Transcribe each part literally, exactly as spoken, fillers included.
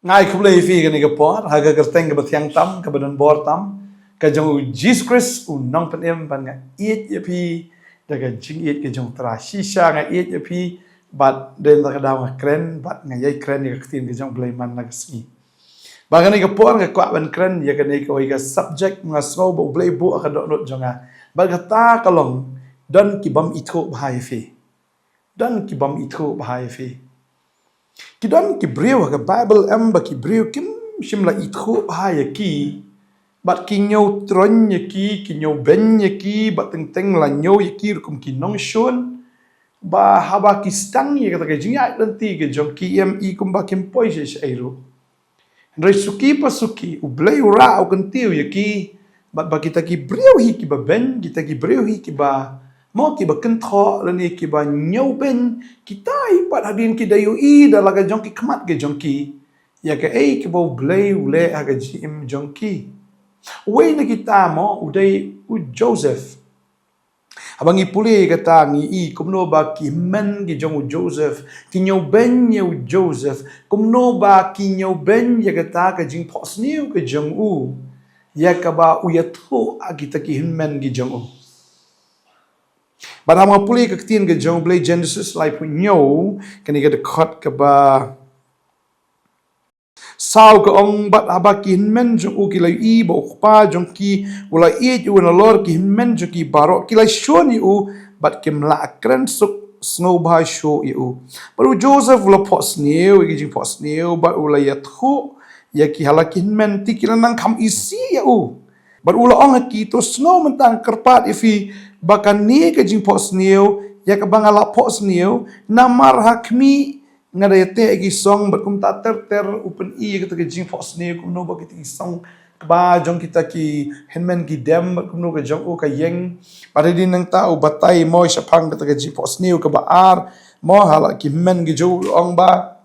Nga ai khublei ïa phi kane ka por ha ka kyrteng kaba thiang tam, kaba don bor tam, ka jong u Jisu Khrist u nongpynim, bad nga ïeit ïa phi da ka jingïeit ka jong u Trai. Shisha nga ïeit ïa phi, bad dei na ka daw nga kren, bad nga ïai kren ïa ka ktien ka jong u Blei man la ka sngi. Ba kane ka por nga kwah ban kren ïa kane kawei ka subject, nga sngew ba u Blei buh ha ka dohnud jong nga. Bad kata ka long, don ki bym ithuh bha ïa phi. Don ki bym ithuh bha ïa phi. Ki don ki briew ha ka Bible em ba ki briew kim shym la ithuh bha ïa ki. Bad ki ñiew troiñ ïa ki, ki ñiew beiñ ïa ki, bad teng teng la ñiew ïa ki ruh kum ki nongshun. Ba haba ki sdang ïa kata ka jingïaid lynti ka jong ki, em i kumba kim poi sha ei ruh. Hynrei suki pa suki, u Blei u rah u kyntiew ïa ki, bad ba kita ki briew hi kiba beiñ, kita ki briew hi kiba, mo, kiba kynthoh lane kiba ñiew beiñ, kita hi pat hadien ki da ïohi da la ka jong ki khmat ka jong ki ïa kaei kaba u Blei u leh ha ka jingim jong ki. Uwei na kita, mo, u dei u Joseph. Haba ngi pule kata ngi i kumno ba ki hynmen ki jong u Joseph ki ñiew beiñ ïa u Joseph, kumno ba ki ñiew beiñ ïa kata ka jingphohsniew ka jong u, ïa kaba u ïathuh ha kita ki hynmen ki jong u. Bad haba nga pule ka ktien ka jong u Blei, Genesis laiphew hynñiew, kane ka dkhot kaba saw ka ong, bad haba ki hynmen jong u ki la ïohi ba u kpa jong ki u la ïeit ïa u nalor ki hynmen jong ki baroh, ki la shun ïa u, bad kim lah kren suk sngewbha shuh ïa u. Bad u Joseph u la phohsniew ïa ki jingphohsniew, bad u la ïathuh ïa ki ha la ki hynmen, te ki la nang kham isih ïa u. Bad u la ong ha ki, to sngew mynta, nga kyrpad ïa phi ba kane ka jingphohsniew ïa kaba nga la phohsniew, namar ha khmih nga da ïateh ïa ki song, bad kumta ter ter u pyni ïa kata ka jingphohsniew, kumno ba kita ki song kba jong kita ki hynmen ki dem, bad kumno ka jong u ka ïeng. Bad hadien nangta u batai mo shaphang kata ka jingphohsniew kaba ar, mo, ha la ki hynmen ki jong u, u ong ba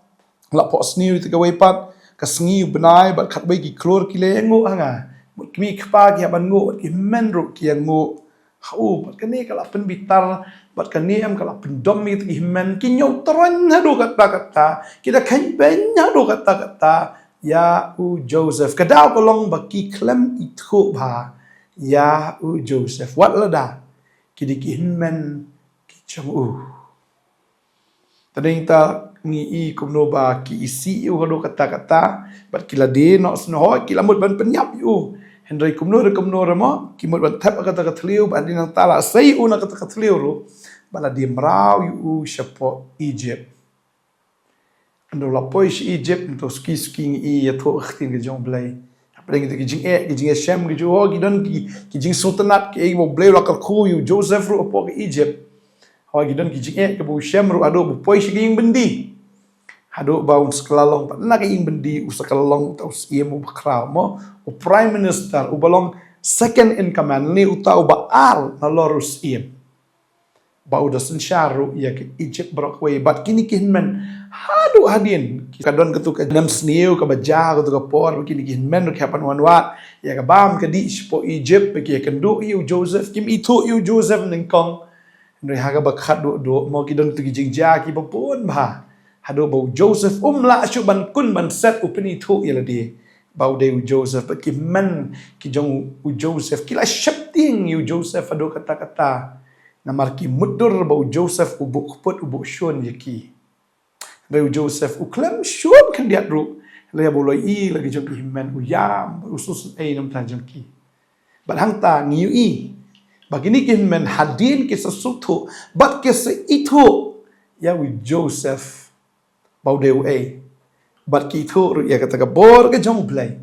la phohsniew ïa kawei pat, ka sngi, u bnai, bad khatwei ki khlur ki la ïanguh ha nga. Mut khmih khpa ki hap ban nguh, bad ki hynmen ruh ki ïanguh ha u. Bad kane ka la pynbitar, bad kane em ka la pyndom ïa kita ki hynmen, ki ñiew troiñ haduh katta katta, ki da kheiñ beiñ haduh katta katta ïa u Joseph. Ka daw ka long ba ki khlem ithuh bha ïa u Joseph, wat lada ki dei ki hynmen ki jong u. Te nangta ngi i kumno ba ki isih ïa u haduh katta katta, bad ki la die noh snoh, ki la mut ban pynïap ïa u. Hynrei kumno re kumno re mo, ki mut ban thep ha kata ka thliew, bad hadien nangta la sei ïa u na kata ka thliew ruh, bad la die mraw ïa u shapoh Egypt. Hynrei u la poi sha Egypt, nangta suki suki ngi i ïathuh ka ktien ka jong u Blei. Hapdeng kita ki jingeh, ki jingeh shem, ki jingeh, ki don ki, ki jingsngewtynnat, kiei ba u Blei u la kyrkhu ïa u Joseph ruh hapoh ka Egypt. Haba ki don ki jingeh kiba u shem ruh, haduh ba u poi sha ka ïing byndi, haduh ba un sa kylla long pat na ka ïing byndi, u sa kylla long uta u syiem uba khraw mo, u prime minister, uba long second in command, ne uta uba ar nalor u syiem. Ba u da synshar ruh ïa ka Egypt baroh kawei, bad kine ki hynmen haduh hadien ki, ka don katu ka nemsniew kaba jia katu ka por, ba kine ki hynmen ruh ki hap ban wanwad ïa ka bam ka dih shapoh Egypt, ba ki ïakynduh ïa u Joseph, kim ithuh ïa u Joseph nyngkong. Hynrei ha kaba khatduh duh mo, ki don tu ki jingjia kiba bun bha, haduh ba u Joseph um lah shuh ban kun ban set, u pynithuh ïa lade ba u dei u Joseph. Bad ki hynmen ki jong u Joseph ki la sheptieng ïa u Joseph haduh katta katta, namar ki mutdur ba u Joseph u buh kput, u buh shun ïa ki. Hynrei u Joseph u khlem shun khyndiat ruh, hynrei haba u la ïohi la ki jong ki hynmen, u ïam, u sngewsynei na bynta jong ki. Bad hangta ngi ïohi ba kine ki hynmen hadien ki sa sngewthuh bad ki sa ithuh ïa u Joseph ba u dei uei, bad ki ithuh ruh ïa kata ka bor ka jong u Blei,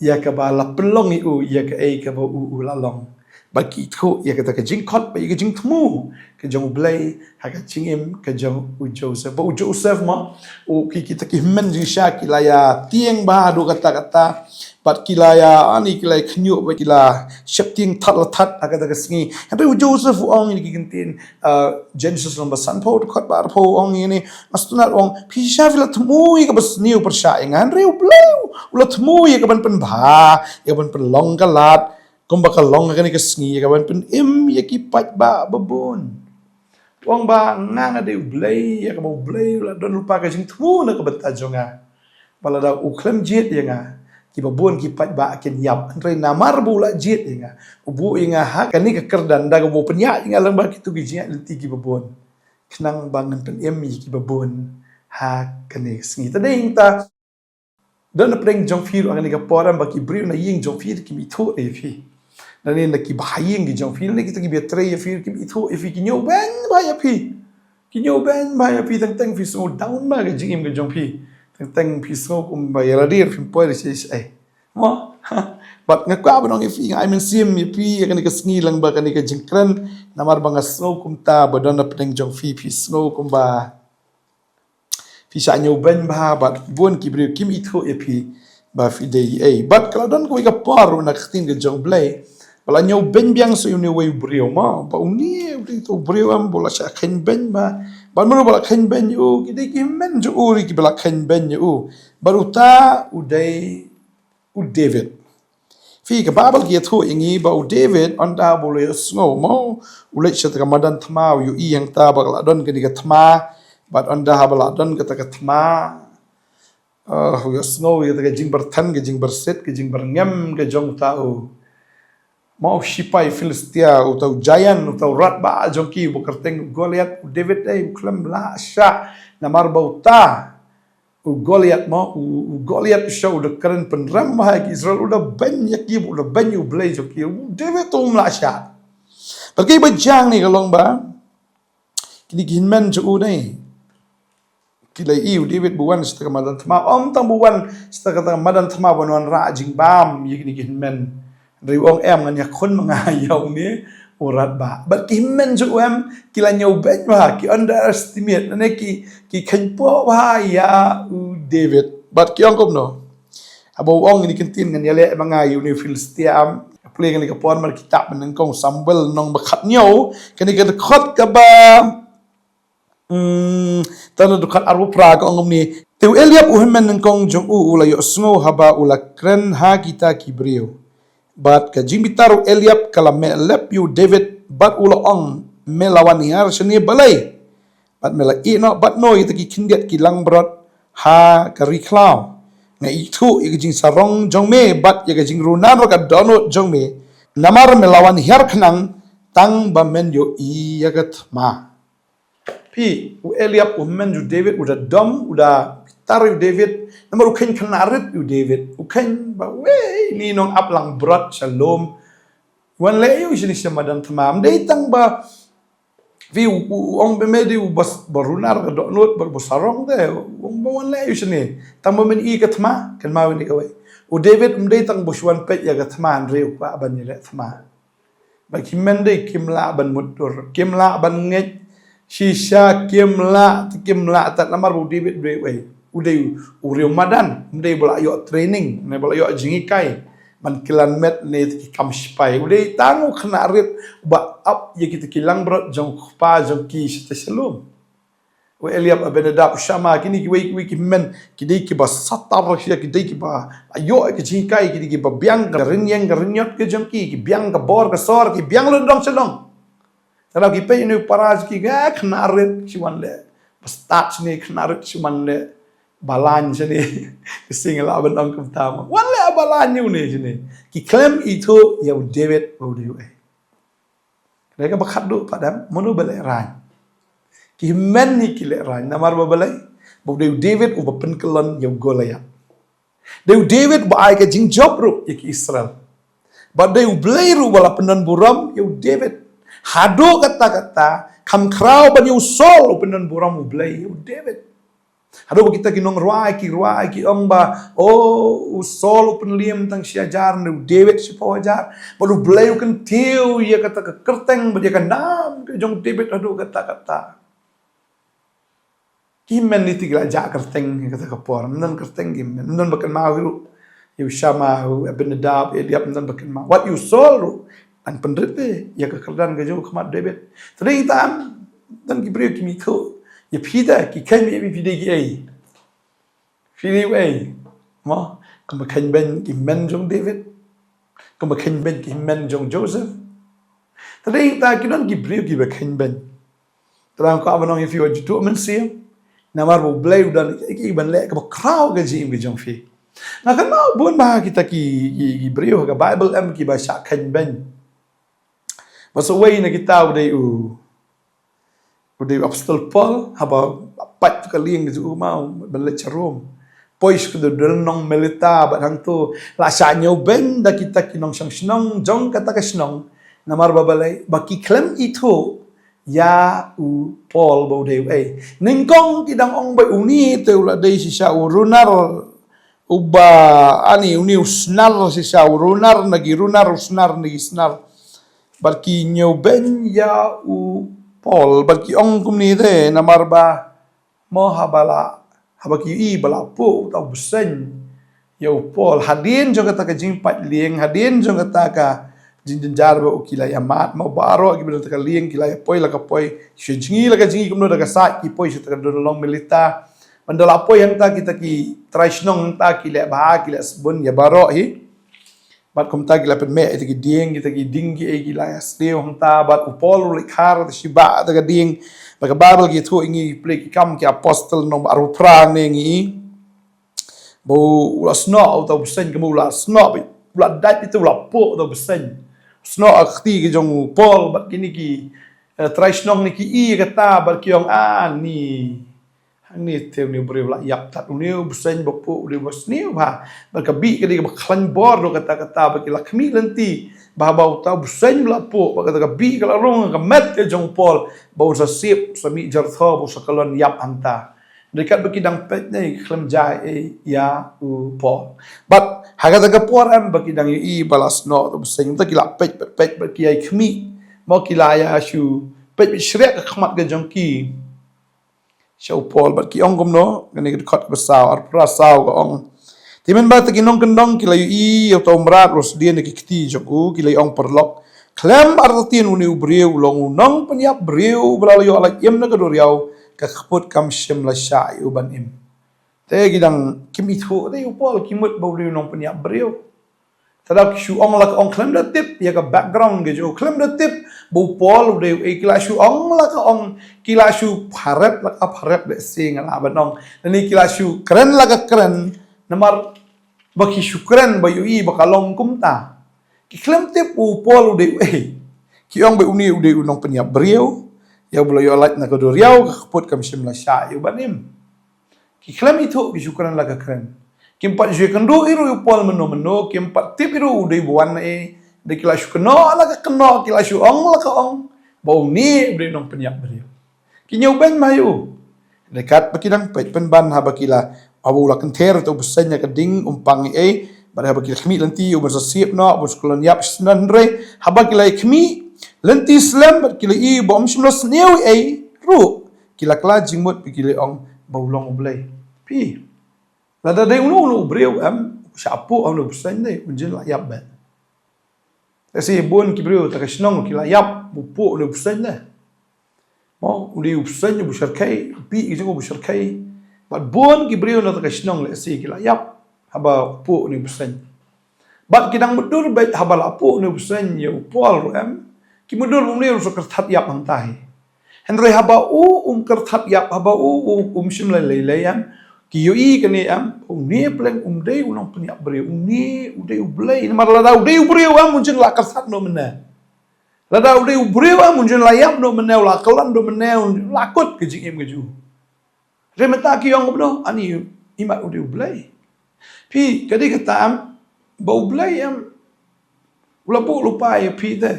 ïa kaba la pynlong ïa u ïa kaei kaba u, u la long. Bad ki ithuh ïa kata ka jingkhot bad ïa ka jingthmu ka jong u Blei ha ka jingim ka jong u Joseph. Ba u Joseph mo, u, ki, kita ki hynmen jingshisha ki la ïatieng bha haduh katta katta, bad ki la ïa, ani, ki la ïa khynñiuh, bad ki la sheptieng thad la thad ha kata ka sngi. Hynrei u Joseph u ong ïa ki ktien, uh, Genesis lynnong ba sanphew, dkhot ba arphew, u ong ïa kine, nga sngewtynnat, u ong, phi shisha phi la thmu ïa kaba sniew pyrshah ïa nga, hynrei u Blei u la thmu ïa kaban pynbha, ïa kaban pynlong ka lad kumba ka long ha kane ka sngi, ïa kaban pynim ïa ki paidbah babun. U ong ba nga, nga dei u Blei, ïa kaba u Blei u la don lypa ka jingthmu na ka bynta jong nga. Ba lada u khlem jied ïa nga, kiba bun ki paidbah kin ïap. Hynrei namar ba u la jied ïa nga, u buh ïa nga ha kane ka kyrdan, da kaba u pynïaid ïa nga lyngba kito ki jingïaid lynti kiba bun, khnang ba ngan pynim ïa kiba bun ha kane ka sngi. Te dei nangta, don na pdeng jong phi ruh ha kane ka por, em, ba ki briew na ïing jong phi kim ithuh ïa phi. Lane na ki bahaïing ki jong phi, lane kito kiba trei ïa phi, kim ithuh ïa phi, ki ñiewbeiñ bha ïa phi. Ki ñiewbeiñ bha ïa phi, teng teng phi sngew down bha ka jingim ka jong phi. Teng teng phi sngew kumba ïa lade phim poi da shaei shaei. Mo? Bad nga kwah ban ong ïa phi, nga ai mynsiem ïa phi ïa kane ka sngi lyngba kane ka jingkren, namar ba nga sngew kumta ba don na pdeng jong phi, phi sngew kumba phi shah ñiewbeiñ bha, bad bun ki briew kim ithuh ïa phi ba phi dei ei. Bad ka la don kawei ka por ruh na ka ktien ka jong U Blei, ba la ñiewbeiñ biang sa ïa une uwei u briew, mo, ba une u dei uto u briew, em, ba u la shah kheiñbeiñ bha. Bad mano ba la kheiñbeiñ ïa u? Ki dei ki hynmen jong u ruh kiba la kheiñbeiñ ïa u. Bad uta u dei u David. Phi, ka Baibl ka ïathuh ïa ngi ba u David, ynda ba u la ïohsngew, mo, u leit sha kata ka madan thma, u ïohi hangta ba ka la don kane ka thma, bad ynda ba la don kata ka thma, eh, u ïohsngew ïa kata ka jingbarthen, ka jingbarsit, ka jingbyrngem ka jong uta u, mo, u shipai Philistia, uta u giant, uta u radbah jong ki, uba kyrteng u Goliath. U David, eh, u khlem lah shah, namar ba uta u Goliath, mo, u, u Goliath u shah, u da kren pynrem bha ïa ki Israel, u da beiñ ïa ki, u da beiñ ïa U Blei jong ki. U David um lah shah. Bad kaei ba jia hangne ka long ba kine ki hynmen jong u ne, ki la ïohi u David ba u wan sha kata ka madan thma. Ym tang ba u wan sha kata ka madan thma ban wanrah jingbam ïa kine ki hynmen. Hynrei u ong, em, ngan ïakhun ma nga ïa une u radbah. Bad ki hynmen jong u, em, ki la ñiewbeiñ bha, ki underestimate, lane ki, ki kheiñpoh bha ïa u David. Bad ki ong kumno? Haba u ong kine ki ktien, ngan ïaleh ma nga ïa une u Philistia, em, pule kane ka por mar kitab nyngkong Samuel lynnong ba khathynñiew, kane ka dkhot kaba Hmm, tang na dkhot arphew phra ka ong kumne. Te u Eliab u hynmen nyngkong jong u u la ïohsngew haba u la kren ha kita ki briew. Bad ka jingbitar u Eliab ka la meh lep ïa u David, bad u la ong, me la wan hiar shane balei? Bad me la ïeh noh bad no ïa kita ki khyndiat ki langbrot ha ka ri khlaw? Nga ithuh ïa ka jingsarong jong me bad ïa ka jingrunar ka dohnud jong me. Namar me la wan hiar khnang tang ba men ïohi ïa ka thma. Phi, u Eliab u hynmen u David, u da dom, u da bitar u David, namar u kheiñ khynnah rit u David, u kheiñ ba wei, une u nongap langbrot sha lum. Wan leh ïa u shane sha madan thma, ym dei tang ba, phi, u, u, u ong ba me dei uba s-, ba runar ka dohnud, ba, ba sarong te, u ong ba wan leh ïa u shane, tang ba men ïohi ka thma, kynmaw ïa kane kawei. U David ym dei tang ba u shu wan peit ïa ka thma, hynrei u kwah ban ïaleh thma. Ba ki hynmen de kim lah ban mutdur, kim lah ban ngeit shisha, kim lah, kim lah tad, namar ba u David u dei uei, u dei u riew madan, um dei ba la ïoh training ne ba la ïoh jinghikai ban kylliang met ne ki kam sipai. U dei tang u khynnah rit ba ap ïa kita ki langbrot jong u kpa jong ki sha te sha lum. U Eliab, Abinadab, u Shama, kine kiwei kiwei ki hynmen, ki dei kiba satar, ki dei kiba ïoh ki jinghikai, ki dei kiba biang ka rynïeng ka rynïot ka jong ki, ki biang ka bor ka sor, ki biang londong sha long. Te lada ki peit ïa une u para jong ki, eh, khynnah rit shi wan leh, ba stad shane, khynnah rit shi wan leh balang shane. Ki sngew lah ban ong kumta mo, wan leh balang ïa une shane. Ki khlem ithuh ïa u David ba u dei uei. Ka dei kaba khatduh pat, em, mano ba lehraiñ? Ki hynmen hi ki lehraiñ, namar ba balei? Ba u dei u David uba pynkyllon ïa u Goliath. Dei u David uba ai ka jingjop ruh ïa ki Israel. Bad dei U Blei ruh uba la pyndon burom ïa u David. Haduh katta katta, kham khraw ban ïa u Saul u pyndon burom U Blei ïa u David. Haduh ba kita ki nongrwai ki rwai ki ong ba, oh, u Saul u pynliem tang shi hajar, ne u David shiphew hajar. Bad U Blei u kyntiew ïa kata ka kyrteng bad ïa ka nam ka jong u David haduh katta katta. Ki hynmen lynti ki la jah kyrteng ïa kata ka por, ym don kyrteng ki hynmen, ym don ba kynmaw hi ruh. Ïa u Shama, u Abinadab, Eliab, ym don ba kynmaw. Wat ïa u Saul ruh, yn pynrit ïa ka kyrdan ka jong u khmat David. Te dei tam, don ki briew kim ithuh ïa phi, te ki kheiñ ïa phi, phi dei kiei. Phi dei uei? Mo, kumba kheiñ beiñ ki hynmen jong David, kumba kheiñ beiñ ki hynmen jong Joseph. Te dei ta ki don ki briew kiba kheiñ beiñ. Te dang kwah ban ong ïa phi wat ju tuh mynsiem. Namar ba U Blei u don ki ban leh kaba khraw ka jingim ka jong phi. Nga kynmaw bun ba kita ki, ki, ki briew ha ka Bible em kiba shah khein beiñ. Bad sa uwei na kita u dei u, u dei u Apostol Paul, haba pait ka lieng ka jong u, ma u ban leit sha Rom. Poi sha ka dong nong Melita bad hangto la shah ñiew beiñ da kita ki nongshong shnong jong kata ka shnong. Namar ba balei? Ba ki khlem ithuh ïa u Paul ba u dei uei. Nyngkong ki dang ong ba une te u la dei shisha u runar, uba, ani, une u snar shisha u runar na ki runar, u snar na ki snar. Bad ki ñiew beiñ ïa u Paul, bad ki ong kumne te, namar ba mo haba la, haba ki ïohi ba la puh uta u bseiñ ïa u Paul. Hadien jong kata ka jingpait lieng, hadien jong kata ka jingjynjar ba u ki la ïa mad, mo baroh kiba don ha ka lieng ki la ïa poi la ka poi. Shu jngi la ka jngi kumno da ka sait ki poi sha ka dong nong Melita. Ban da la poi hangta kita ki trai shnong hangta ki leh bha, ki leh sbun ïa baroh hi. Bad kumta ki la pynmeh ïa kita ki dieng, kita ki dieng kiei ki la ïa sniew hangta, bad u Paul u leit khar ta shibah ta ka dieng. Bad ka Bible ki ïathuh ïa ngi, Plie ki Kam ki Apostol lynnong ba arphew phra ne ngi. Ba u la snoh uta u bseiñ, kumba u la snoh beit, u la dait beit te u la puh uta u bseiñ. Snoh ha ka kti ka jong u Paul, bad kine ki, eh, trai shnong ne ki i kata, bad ki ong, ani, hangne te une u briew la ïap tad, une u bseiñ ba puh u dei ba sniew bha. Bad ka bih ka dei kaba khlaiñ bor ruh katta katta, bad ki la khmih lynti ba haba uta u bseiñ ba la puh, bad kata ka bih ka la rung ha ka met ka jong u Paul, ba un sa sep, sa mih jyrthoh, ba un sa kyllon ïap hangta. Hynrei katba ki dang peit ne ki khlem jia ei ïa u Paul. Bad ha kata ka por em ba ki dang ïohi ba la snoh uta u bseiñ, te ki la peit, peit, peit, bad ki ïai khmih. Mo ki la ïa shu peit, peit shriah ka khmat ka jong ki sha u Paul, bad ki ong kumno, kane ka dkhot kaba saw, arphew phra saw ka ong. Te mynba te ki nongkyndong ki la ïohi ïa uta u mrad u la sdien ha ki kti jong u, ki la ong paralok, khlem artatien une u briew u long u nongpynïap briew ba la ïoh lait im na ka duriaw, ka kput kam shym la shah ïa u ban im. Te ki dang kim ithuh te ïa u Paul, ki mut ba u dei u nongpynïap briew. Te da ki shu ong la ka ong, khlem da tip ïa ka background ka jong u, khlem da tip ba u Paul u dei uei, ki la shu ong la ka ong, ki la shu pharep la ka pharep, lehse nga lah ban ong. Lane ki la shu kren la ka kren, namar ba ki shu kren ba ïohi ba ka long kumta. Ki khlem tip u Paul u dei uei. Ki ong ba une u dei u nongpynïap briew, ïa uba la ïoh lait na ka duriaw, ka kput kam shym la shah ïa u ban im. Ki khlem ithuh, ki shu kren la ka kren. Kim pat ju ïakynduh ïa u Paul mynno mynno, kim pat tip ïa u dei ba wan na ei. Da ki la shu kynnoh la ka kynnoh, ki la shu ong la ka ong, ba une u dei u nongpynïap briew. Ki ñiew beiñ ma ïa u. Hynrei katba ki dang peit pynban, haba ki la, haba u la kynther uta u bseiñ ha ka ding, um pang ei ei, bad haba ki la khmih lynti, um sa sep noh, um sa kyllon ïap shisha, hynrei haba ki la khmih lynti slem, bad ki la ïohi ba um shym la sniew ei ei ruh, ki la kylla jingmut, bad ki la ong ba u long u blei. Phi, lada dei uno uno u briew em, u shah puh uno u bseiñ de, un jin la ïap beit. Lehse bun ki briew ta ka shnong ki la ïap ba u puh une u bseiñ de. Mo, u dei u bseiñ uba shyrkhei, u bih ka jong u ba shyrkhei. Bad bun ki briew na ta ka shnong lehse ki la ïap haba u puh une u bseiñ. Bad ki dang mutdur beit haba la puh une u bseiñ ïa u Paul ruh em. Ki mutdur ba une ruh sa kyrthat ïap hangta hi. Hynrei haba u um kyrthat ïap, haba u, u um shym la lei lei em, ki ïohi kane em, une pleng um dei u nongpynïap briew, une u dei u blei. Namar lada u dei u briew em, un jin la kyrthat noh mynne. Lada u dei u briew em, un jin la ïap noh mynne, u la kyllon noh mynne, un la kut ka jingim ka jong u. Hynrei mynta ki ong kumno, ani, imat u dei u blei. Phi, ka dei kata em, ba u blei em, u la buh lypa ïa phi te.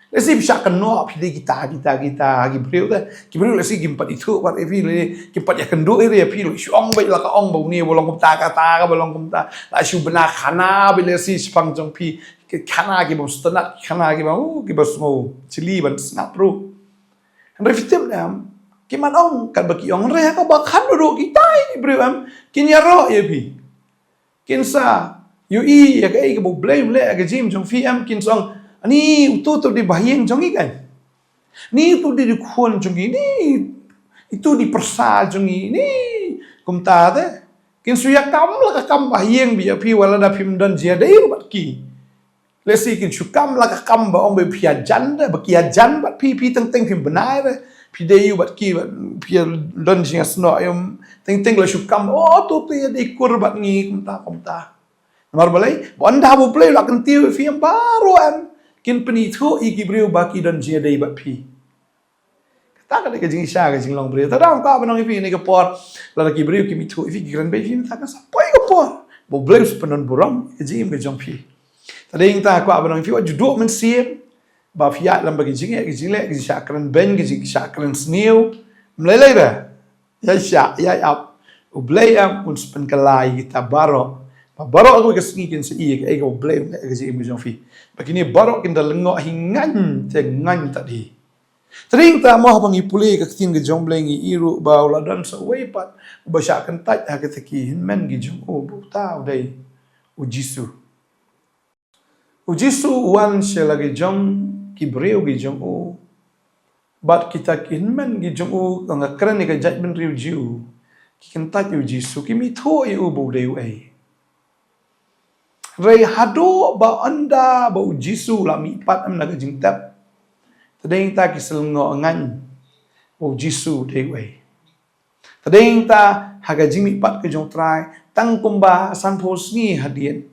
Lehse phi shah kynnoh phi dei kita, kita, kita ki briew te. Ki briew lehse kim pat ithuh pat ïa phi, lehse kim pat ïakynduh ïa phi, lehse shu ong beit la ka ong ba une ba long kumta, kata kaba long kumta. La shu bna khana beit lehse shaphang jong phi. Ki khana kiba sngewtynnat, ki khana kiba, uh, kiba sngew chili ban sngap ruh. Hynrei phi tip ne em, kim pat ong katba ki ong, hynrei ha kaba khatduh ruh kita ki briew em, kin ïaroh ïa phi. Kin sa ïohi ïa kaei kaba u Blei u leh ha ka jingim jong phi em, kin sa ong, ani, uto to dei ba ïing jong ngi kein. Ni uto dei khun jong ngi, ni ito dei pyrsa jong ngi, ni kumta te. Kin sa ïakam la ka kam ba ïing ba ïa phi, wat lada phim don jingïadei ruh bad ki. Lehse kin shu kam la ka kam ba ong ba phi ïajan te, ba ki ïajan bad phi, phi teng teng phim bnai te. Phi dei ïa u bad ki, bad phi don jingïasnoh ïa u. Teng teng la shu kam, oh, to to ïa dei kur bad ngi kumta kumta. Namar balei? Ba ynda ba U Blei u la kyntiew ïa phi, em, baroh em kin pynithuh ïa ki briew ba ki don jingïadei bad phi. Kata ka dei ka jingshisha ka jinglong briew. Te dang kwah ban ong ïa phi kane ka por, lada ki briew kim ithuh ïa phi, ki kren beiñ ïa phi, mynta ka sa poi ka por ba U Blei u sa pyndonburom ïa ka jingim ka jong phi. Te dei nangta kwah ban ong ïa phi, wat ju duh mynsiem ba phi ïaid lem bad ki jingeh ki jingleh, ki jingshah kren beiñ, ki jingshah kren sniew. Ym lei lei re. Ïa shah, ïa ap. U Blei em un sa pynkylla ïa kita baroh. Ba baroh kawei ka sngi kin sa ïohi ïa kaei kaba U Blei u leh ha ka jingim ka jong phi. Ba kine baroh kin da lyngngoh hi ngaiñ te ngaiñ tad hi. Te dei nangta mo, haba ngi pule ka ktien ka jong U Blei ngi ïohi ruh ba u la don sa uwei pat uba shah kyntait ha kita ki hynmen ki jong u, ba uta u dei U Jisu. U Jisu u wan sha la ki jong ki briew ki jong u. Bad kita ki hynmen ki jong u, nga kren ïa ka jaitbynriew Jiw, ki kyntait ïa U Jisu, kim ithuh ïa u ba u dei uei. Hynrei haduh ba ynda ba U Jisu u la mihpat, em, na ka jingtep, te dei nangta ki sa lyngngoh ngaiñ ba U Jisu u dei uei. Te dei nangta ha ka jingmihpat ka jong U Trai tang kumba sanphew sngi hadien.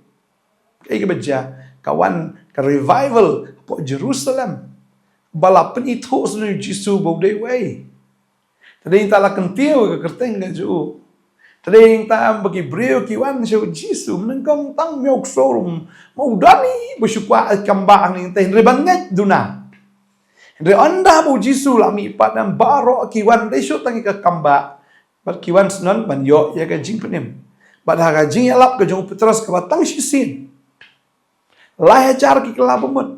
Kaei kaba jia? Ka wan ka revival hapoh Jerusalem, ba la pynithuh sha U Jisu ba u dei uei. Te dei nangta la kyntiew ka kyrteng ka jong u. Te dei nangta em ba ki briew ki wan sha U Jisu, mynnyngkong tang miaw ksew ruh ma u dani ba shu kwah kam ba hangne, te hynrei ban ngeit duna. Hynrei ynda ba U Jisu la mihpat, em, baroh ki wan, dei shuh tang ïa ka kam ba. Bad ki wan shnong ban ïoh ïa ka jingpynim. Bad ha ka jingïalap ka jong u Petros kaba tang shisien, lai hajar ki kylla ba mut.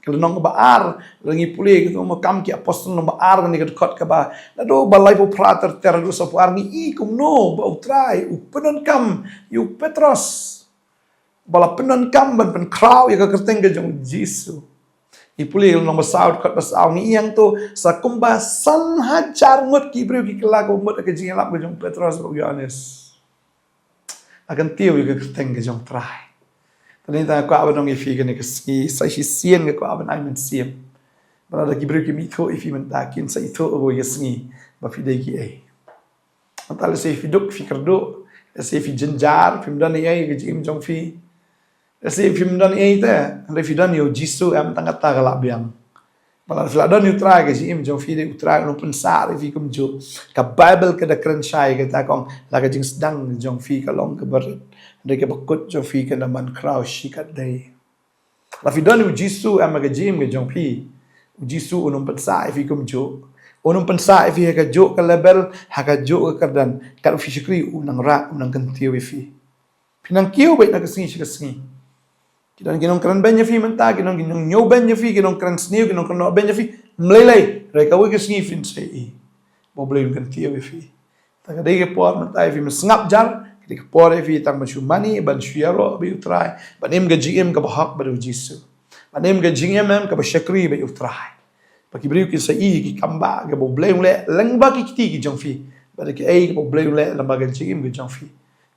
Ka lynnong kaba ar, lada ngi pule ka Kam ki Apostol lynnong ba ar, kane ka dkhot kaba, naduh ba laiphew phra ter ter haduh sawphew ar, ngi i kumno ba U Trai u pyndonkam ïa u Petros. Ba la pyndonkam ban pynkhraw ïa ka kyrteng ka jong U Jisu. Ngi pule lynnong ba saw, dkhot ba saw, ngi ïohi hangto, sa kumba san hajar ngut ki briew ki kylla ka mut ha ka jingïalap ka jong u Petros bad u Ïohannes. La kyntiew ïa ka kyrteng ka jong U Trai. Te dei nangta kwah ban ong ïa phi kane ka sngi, sa shisien nga kwah ban ai mynsiem. Ba lada ki briew kim ithuh ïa phi mynta, kin sa ithuh ïa ka sngi ba phi dei kiei. Mynta lehse phi duk, phi kyrduh, lehse phi jynjar, phim don ei ei ha ka jingim jong phi. Lehse phim don ei ei te, hynrei phi don ïa U Jisu, em, tang kata ka lah biang. Ba lada phi la don ïa U Trai ha ka jingim jong phi, dei U Trai un ym pynsah ïa phi kumjuh. Ka Baibl ka da kren shai kata, ka ong, la ka jingsdang jong phi ka long kaba rit, hynrei kaba kut jong phi kan da man khraw shikatdei. La phi don ïa U Jisu, em, ha ka jingim ka jong phi, U Jisu un ym pynsah ïa phi kumjuh. Un ym pynsah ïa phi ha kajuh ka level, ha kajuh ka kyrdan. Kat ba phi shakri, u nang rah, u nang kyntiew ïa phi. Phi nang kiew beit na ka sngi sha ka sngi. Ki don ki nongkren beiñ ïa phi mynta, ki don ki nongñiew beiñ ïa phi, ki nongkren sniew, ki nongkren noh beiñ ïa phi. Ym lei lei, hynrei kawei ka sngi phin sa ïohi ba U Blei un kyntiew ïa phi. Te ka dei ka por mynta ïa phi, ym sngap jar, ka dei ka por ïa phi tang ban shu mane, ban shu ïaroh bad U Trai, ban im ka jingim kaba hok bad U Jisu. Ban im ka jingim, em, kaba shakri bad U Trai. Ba ki briew kin sa i ïa ki kam ba kaba U Blei u leh lyngba ki kti ki jong phi. Bad kiei kaba U Blei u leh lyngba ka jingim ka jong phi.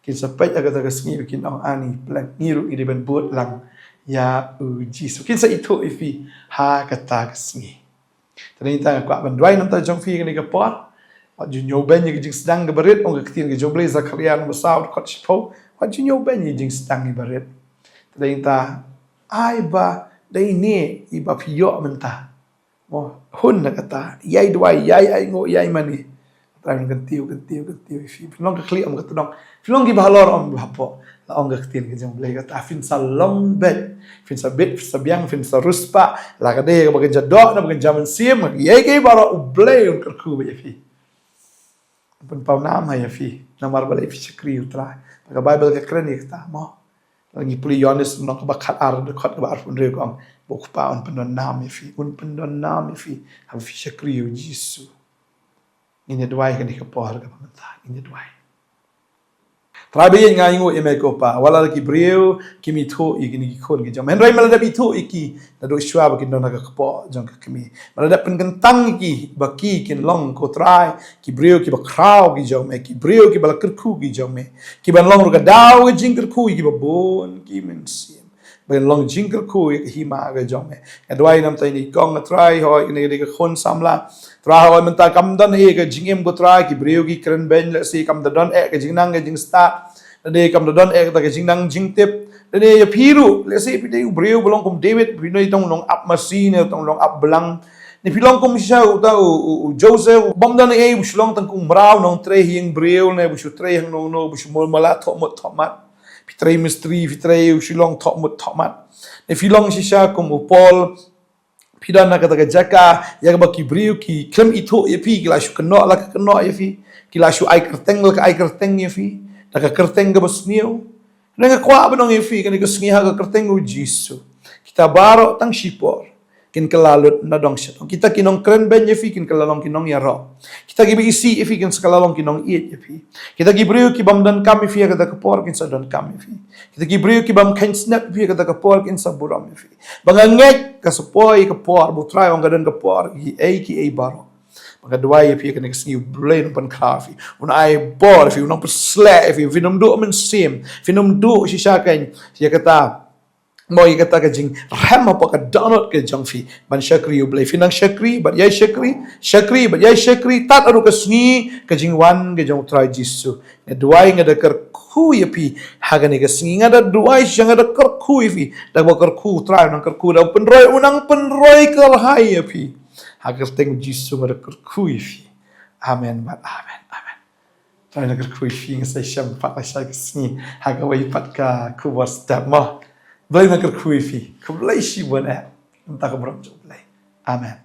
Kin sa peit ha kata ka sngi ba kin ong, ani, pleng, ngi ruh ngi dei ban bud lang ïa U Jisu. Kin sa ithuh ïa phi ha kata ka sngi. Te dei nangta nga kwah ban duwai namar jong phi kane ka por. Wat ju ñiewbeiñ ïa ka jingsdang kaba rit, ong ka ktien ka jong U Blei, Sakaria lynnong ba saw, dkhot shiphew. Wat ju ñiewbeiñ ïa ka jingsdang kaba rit. Te dei nangta, ai ba dei ne iba phi ïoh mynta. Mo, hun na kata, ïai duwai, ïai ainguh, ïai mane. Trai un kyntiew, kyntiew, kyntiew ïa phi. Phin long ka khlieh, ym ka tnok. Phin long kiba halor, ym ba hapoh. La ong ka ktien ka jong U Blei kata, phin sa long beit. Phin sa bit, phin sa biang, phin sa riewspah. La ka dei kaba kynja doh, na ba kynja mynsiem, ïa kaei baroh U Blei un kyrkhu beit ïa phi. Pynpaw nam ha ïa phi. Namar balei? Phi shakri ïa U Trai. Ba ka Baibl ka kren ïa kata, mo. Lada ngi pule Ïoannis lynnong kaba khatar, dkhot kaba arphew hynriew, ka ong ba U Kpa un pyndon nam ïa phi, un pyndon nam ïa phi haba phi shakri ïa U Jisu. Ngin ïa duwai kane ka por kaba mynta, ngin ïa duwai. Trai ba ïeit, nga ainguh ïa me ko Pa, wat la ki briew kim ithuh ïa kine ki khun ki jong me, hynrei me la dep ithuh ïa ki naduh shuwa ba kin don ha ka kpoh jong ka kmie. Me la dep pynkyntang ïa ki ba ki kin long, ko Trai, ki briew kiba khraw ki jong me, ki briew kiba la kyrkhu ki jong me, kiban long ruh ka daw ka jingkyrkhu ïa kiba bun ki mynsiem. Ba kan long jingkyrkhu ïa ka hima ka jong me. Nga duwai namar ïa kane ka kong, nga Trai, hooid kane ka dei ka khun samla. Trai hooid mynta kam don eh ka jingim ko Trai, ki briew ki kren beiñ lehse kam da don eh ka jingnang ka jingstad. Lane kam da don eh kata ka jingnang jingtip. Lane ïa phi ruh lehse phi dei u briew ba long kum David, phi dei tang long ap masi ne tang long ap blang. Ne phi long kum shisha uta u, u, u Joseph, bym don eh u shu long tang kum mraw nongtrei ha ïing briew ne u shu trei hangno hangno, u shu mul mala thoh mut thoh mat. Phi trei mistri, phi trei u shu long thoh mut thoh mat. Ne phi long shisha kum u Paul, phi don ha kata ka jaka ïa kaba ki briew ki khlem ithuh ïa phi, ki la shu kynnoh la ka kynnoh ïa phi, ki la shu ai kyrteng la ka ai kyrteng ïa phi, da ka kyrteng kaba sniew. Nga kwah ban ong ïa phi kane ka sngi ha ka kyrteng u Jisu, kita baroh tang shipor kin kylla lut na dong sha dong. Kita ki nongkren beiñ ïa phi kin kylla long ki nongïaroh. Kita kiba isih ïa phi kin sa kylla long ki nongïeit ïa phi. Kita ki briew ki bym donkam ïa phi ha kata ka por kin sa donkam ïa phi. Kita ki briew ki bym kheiñ snep ïa phi ha kata ka por kin sa burom ïa phi. Ba nga ngeit ka sa poi ka por ba u Trai u ong ka don ka por kiei kiei baroh. Ba nga duwai ïa phi ha kane ka sngi, U Blei un pynkylla ïa phi, un ai bor ïa phi, un nang pynsleh ïa phi, phin ym duh mynsiem, phin ym duh shisha keiñ ïa kata, mo ïa kata ka jingrhem hapoh ka dohnud ka jong phi ban shakri U Blei. Phin nang shakri bad ïai shakri, shakri bad ïai shakri, tad haduh ka sngi ka jingwan ka jong u Trai Jisu. Nga duwai, nga da kyrkhu ïa phi ha kane ka sngi, nga da duwai shisha, nga da kyrkhu ïa phi, da kaba kyrkhu u Trai u nang kyrkhu, da pynroi u nang pynroi kyrhai ïa phi. Ha ka kyrteng u Jisu nga da kyrkhu ïa phi. Amen bad amen. Amen. Trai, nga kyrkhu ïa phi, nga sa ïashem pat lashai ka sngi ha kawei pat ka khubor step mo. Blei, nga kyrkhu ïa phi. Khublei shibun eh. Mynta ka burom jong U Blei. Amen.